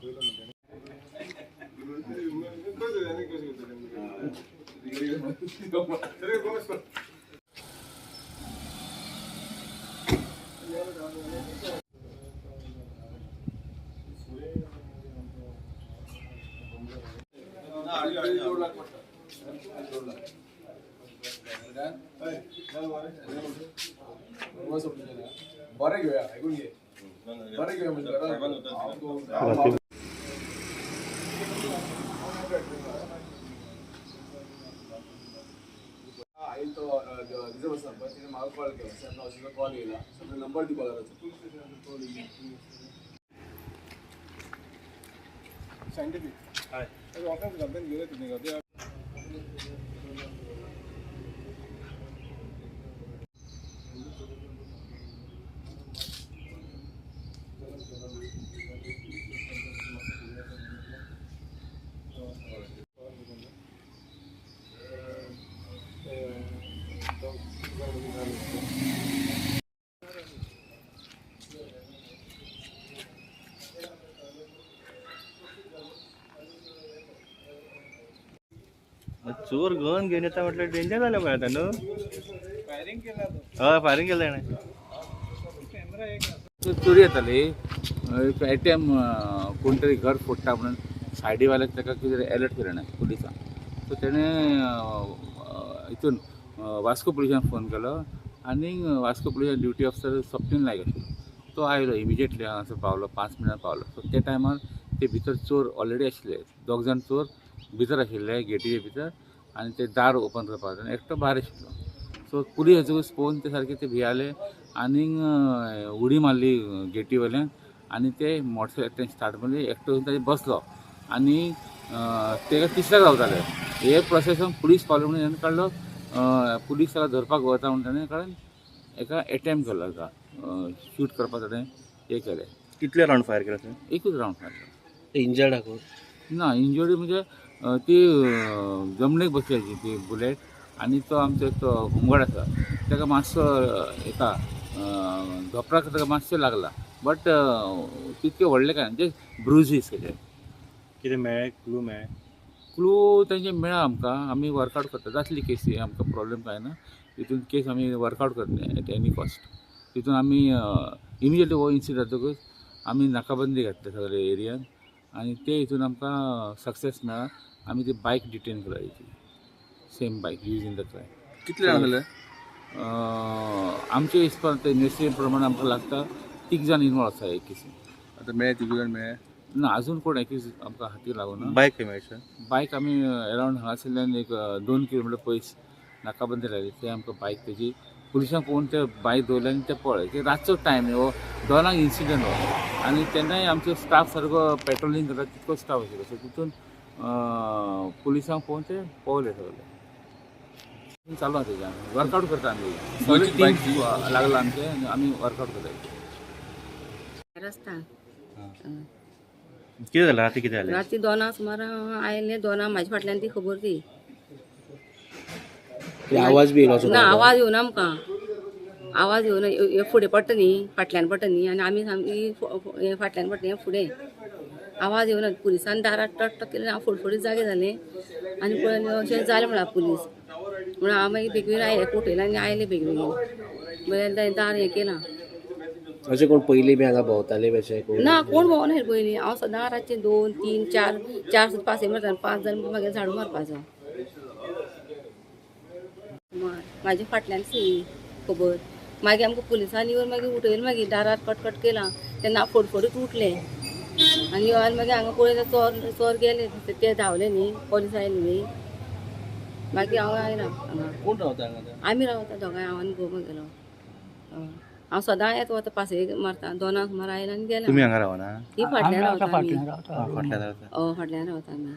दाखयलो म्हणटा. बरें घेवया, आयकून घे, बरें घेवया म्हणजे. आयल तो रिजर्व आसा पळय, तिणें म्हाका कॉल केलो, 7000 कॉल येयला, सगळे नंबर दिवपाक जाता. सायंटिफीक ऑफिस कंप्लेन घेवया तुमी. चोर गन घेऊन येता म्हटलं डेंजर झालं पण आता न्हू. फायरिंग केला. हय, फायरिंग केलं ताणें. चोरी येताली, एक एटीएम कोण तरी घर फोडटा म्हणून सायडीवाल्याक ताका कितें एलर्ट केलें ना पुलिसांक. सो तेणें हितून वास्को पुलिसान फोन केलो आनी वास्को पुलिसान ड्युटी ऑफिसर स्वप्नील नायक आशिल्लो, तो आयलो इमिजिएटली हांगासर पावलो, 5 मिनटां पावलो. सो त्या टायमार ते भितर चोर ऑलरेडी आशिल्ले, दोग जाण चोर भितर आशिल्ले गेटीचे भितर आनी ते दार ओपन करपाक आनी एकटो भायर आशिल्लो. सो पुलीस येतकूच पळोवन ते सारके ते भियाले आनीक उडी मारली गेटी वयल्यान आनी ते मोटरसायकल स्टार्ट मारली, एकटो ताजेर बसलो आनी तेका तिसऱ्याक रावताले. हे प्रोसेसान पुलीस पावले म्हणून हेणें काडलो, पुलीस ताका धरपाक वता म्हणून ताणें काडून एका एटेम्प केलो, एका शूट करपाक ताणें हें केलें. कितले रावंड फायर केला थंय? एकूच रावंड फायर केलो. इंजर्ड आहा कोण? ना, इंजरी म्हणजे ती जमनीक बसली ती बुलेट आनी तो आमचो एक होमगार्ड आसा ताका मातसो एका धोपराक ताका मातशें लागला, बट तितकें व्हडलें कांय ना, जस्ट ब्रुजीस कशे. कितें मेळ्ळें? क्लू मेळ्ळें? क्लू तेंचे मेळ्ळा आमकां, आमी वर्कआवट करता, जातली केसी, आमकां प्रॉब्लेम कांय ना. तितून केस आमी वर्कआवट करतले एट एनी कॉस्ट. तितून आमी इमिजिएटली हो इन्सिडंट जातकूच आमी नाकाबंदी घातली सगळे एरियान आनी ते हितून आमकां सक्सेस मेळ्ळा. आमी ती बायक डिटेन केला, same bike use in the crime. कितले जाण आसले? आमचे हिसपान ते इन्वेस्टिगेशन प्रमाणे आमकां लागता 3 जाण इनवॉल्व आसा हे केसीन. आतां मेळ्ळे तिगूय जाण मेळ्ळे? ना, अजून कोण एक्यूज आमकां हाती लागूना. बायक खंय मेळ्ळी सर? बायक आमी अरावंड हांगासरल्यान एक 2 किलोमिटर पयस नाकाबंदी लायली, थंय आमकां बायक तेजी पुलिसांक पळोवन ते बायक दवरले आनी ते पळ्ळे. ते रातचो टायम हो, 2 इन्सिडंट हो आनी तेन्नाय आमचो स्टाफ सारको पेट्रोलिंग करता तितको स्टाफ आशिल्लो. सो तितून पुलिसांक पळोवन ते पळयले सगळे. चालू आसा तेजें, वर्कआवट करता आमी, सगळे टीम लागला आमचे आनी आमी वर्कआवट करता. रस्ता कितें जालें राती? कितें जालें? राती 2 सुमार आयले, 2 म्हाज्या फाटल्यान ती खबर ती. आवाज बी येयलो असो? ना, आवाज येवना आमकां, आवाज येवना. हे फुडें पडटा न्ही, फाटल्यान पडटा न्ही आनी आमी सामकी फाटल्यान पडटा, हे फुडें आवाज येवना. पुलिसान दारात टट टक केलें, हांव फुडफुडीत जागें जालें आनी पळय अशें जालें म्हणल्यार पुलीस म्हणून हांव मागीर बेगीन आयलें, कोटेल्यान आनी आयलें बेगीन बेगीन दार हें केलां. अशें कोण पयलीं बी हांगा भोंवताले बी अशें कोण? ना, कोण भोंवना पयलीं. हांव सदां रातचें 2, 3, 4, 4 सुद्दां पासय मारता, 5 जाण मागीर झाडू मारपाचो. म्हाज्या फाटल्यान सी खबर मागीर आमकां पुलिसांनी येवन मागीर उठयलें, मागीर दारार कटकट केलां तेन्ना हांव फडफडीत उठलें आनी येवन मागीर हांगा पळयलें, चोर चोर गेले, ते धांवले न्ही, पोलीस आयले न्ही. मागीर हांव आयलां हांगा. कोण रावता हांगा? आमी रावता दोगांय, हांव आनी घोव म्हगेलो. हांव सदां येता वता पासय मारता, 2 सुमार आयला आनी गेला. तुमी हांगा रावना? ही फाटल्यान रावता आमी. फाटल्यान रावता. हय, फाटल्यान रावता आमी.